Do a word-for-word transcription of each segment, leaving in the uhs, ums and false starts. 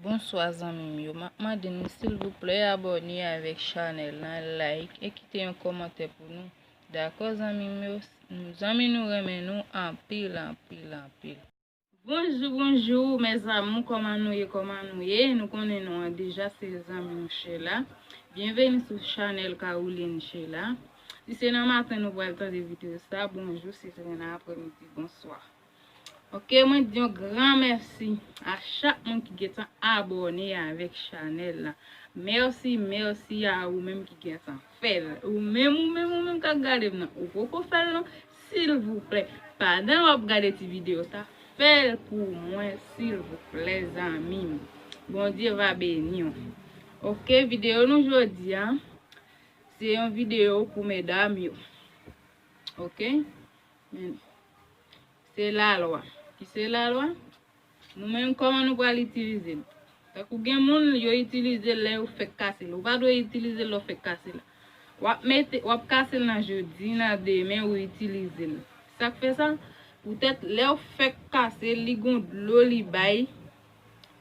Bonswa zanmi m yo, m ap mande nou silvouplè abòne avèk chanèl la, like e kite yon kòmantè pou nou. Dakò zanmi m yo, zanmi nou renmen nou anpil, anpil, anpil. Bonjou, bonjou, mes amours, kòman nou ye, kòman nou ye? Nou konnen non an deja, se zanmi nou Sheila. Byenveni sou chanèl Caroline Sheila. Si se nan maten nou pral tande videyo sa, bonjou, si se nan aprèmidi, bonswa. Ok, mwen di yon gran mèsi a chak moun ki gentan abòne avèk chanèl la. Mèsi, mèsi a ou menm ki gentan fè l. Ou menm, ou menm, ou menm k ap gade m nan, ou poko fè l non? Silvouplè, pandan w ap gade ti videyo sa, fè l pou mwen, silvouplè, zanmi m. Bondye va beni w. Ok, videyo nou jodi a, se yon videyo pou medam yo. Ok? Men, se lalwa. Ki se lalwa? Nou menm, kòman nou pral itilize l? Tankou gen moun, yo itilize l lè yo fèk kase l. Ou pa dwe itilize l lè w fèk kase l. W ap mete, w ap kase l nan jodi, nan demen, ou itilize l. Sa k fè sa? Poutèt lè w fèk kase l, li gon dlo li bay.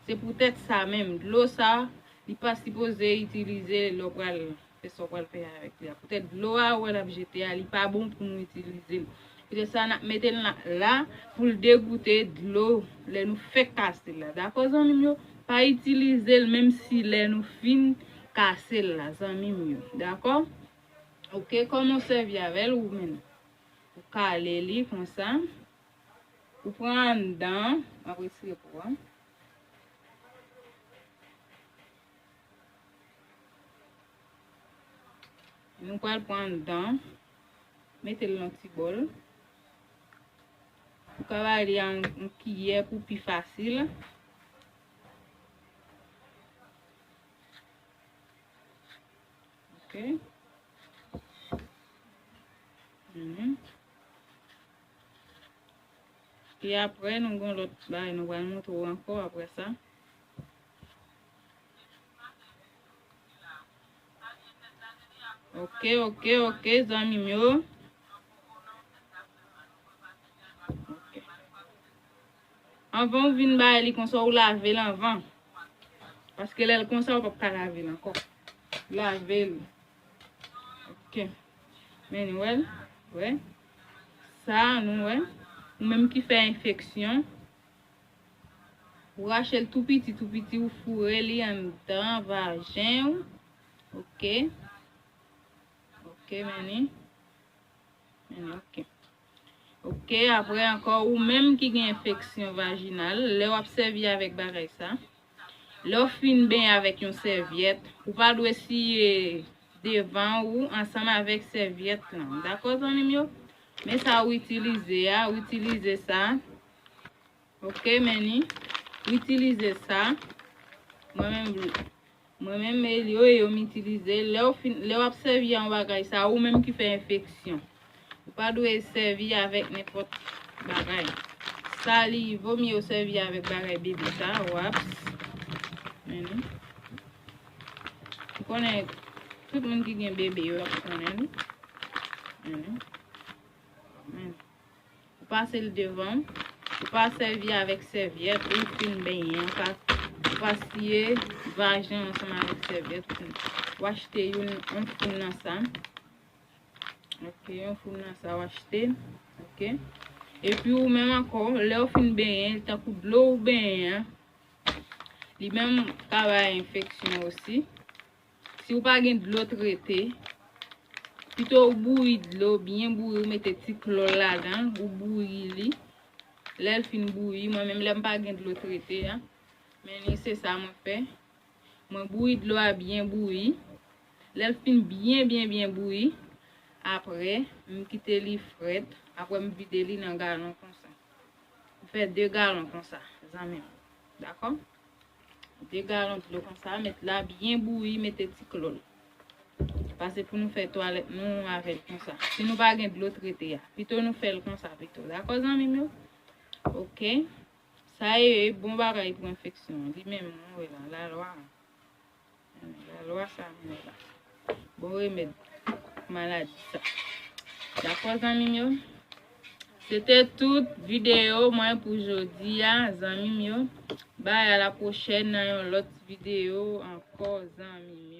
Se poutèt sa menm. Dlo sa, li pa sipoze itilize lè w pral fè sa w pral fè avèk li a. Poutèt dlo a ou wè l ap jete a, li pa bon pou nou itilize l. Poutèt sa, n ap mete l la, la pou l degoute dlo lè nou fèk kase l la. Dakò, zanmi m yo? Pa itilize l menm si lè nou fin kase l la, zanmi m yo. Dakò? Ok, kòman w sèvi avè l ou menm? Ou kale li konsa. Ou pran anndan an, m ap retire po a. Nou pral pran anndan, mete l nan ti bòl. Ou ka ba li a yon, yon kiyè pou pi fasil. Ok. Mhm. E apre, nou gen lòt bagay nou pral montre w ankò apre sa. Ok, ok, ok, zanmi m yo. Ok. Anvan ou vin bay li konsa, ou lave l anvan. Paske lè l konsa, ou p ap ka lave l ankò. Lave l. Ok. Men nou wè l. Wè. Sa, nou wè. Ou menm ki fè enfeksyon. Ou rache l tou piti, tou piti, ou foure li anndan vajen ou. Ok. Ok, men li. Men li, ok. Ok, apre ankò, ou menm ki gen enfeksyon vajinal, lè w ap sèvi avèk bagay sa, lè w fin benyen avèk yon sèvyèt, ou pa dwe siye devan ou ansanm avèk sèvyèt lan. Dakò, zanmi m yo? Men sa ou itilize a, ou itilize sa. Ok, men li, ou itilize sa. Mwen menm, mwen menm, e yo, e yo m itilize. Lè w fin, lè w ap sèvi a yon bagay sa, ou menm ki fè enfeksyon. Ou pa dwe sèvi avèk nenpòt bagay. Sa li vo mye w sèvi avèk bagay bebe sa, waps. Men li. Ou konnen, tout moun ki gen bebe yo ap konnen li. Men li. Men. Ou pase l devan, ou pa sèvi avèk sèvyèt, ou fin benyen, ou pa, ou pa siye vajen ansanm avèk sèvyèt. Ou achte youn, yon foun nan sa. Ok, yon foun nan sa ou achte. Ok. Epi ou menm ankò, lè ou fin benyen, tankou dlo ou benyen an, li menm ka bay enfeksyon osi. Si ou pa gen dlo trete, pito ou bouyi dlo, byen bouyi, ou mete ti klò ladan l, ou bouyi li. Lè l fin bouyi, mwen menm lè m pa gen dlo trete a, men li se sa mwen fè. Mwen bouyi dlo a byen bouyi. Lè l fin byen, byen, byen bouyi, apre, m kite li frèt. Apre, m vide li nan galon konsa. M fè de galon konsa, zanmi m. Dakò? De galon dlo konsa, met la byen bouyi, mete ti klò l. Pase pou nou fè twalèt nou avè l konsa. Si nou pa gen dlo trete a, pito nou fè l konsa pito. Dakò, zanmi m yo? Ok. Sa e bon bagay pou enfeksyon. Li menm, nou wè la, lalwa. Lalwa sa, nou wè la. Bon remèd pou maladi sa. Dakò, zanmi m yo? Se te tout videyo mwen pou jodi a, zanmi m yo. Bay a la pwochèn nan yon lòt videyo ankò, zanmi m yo.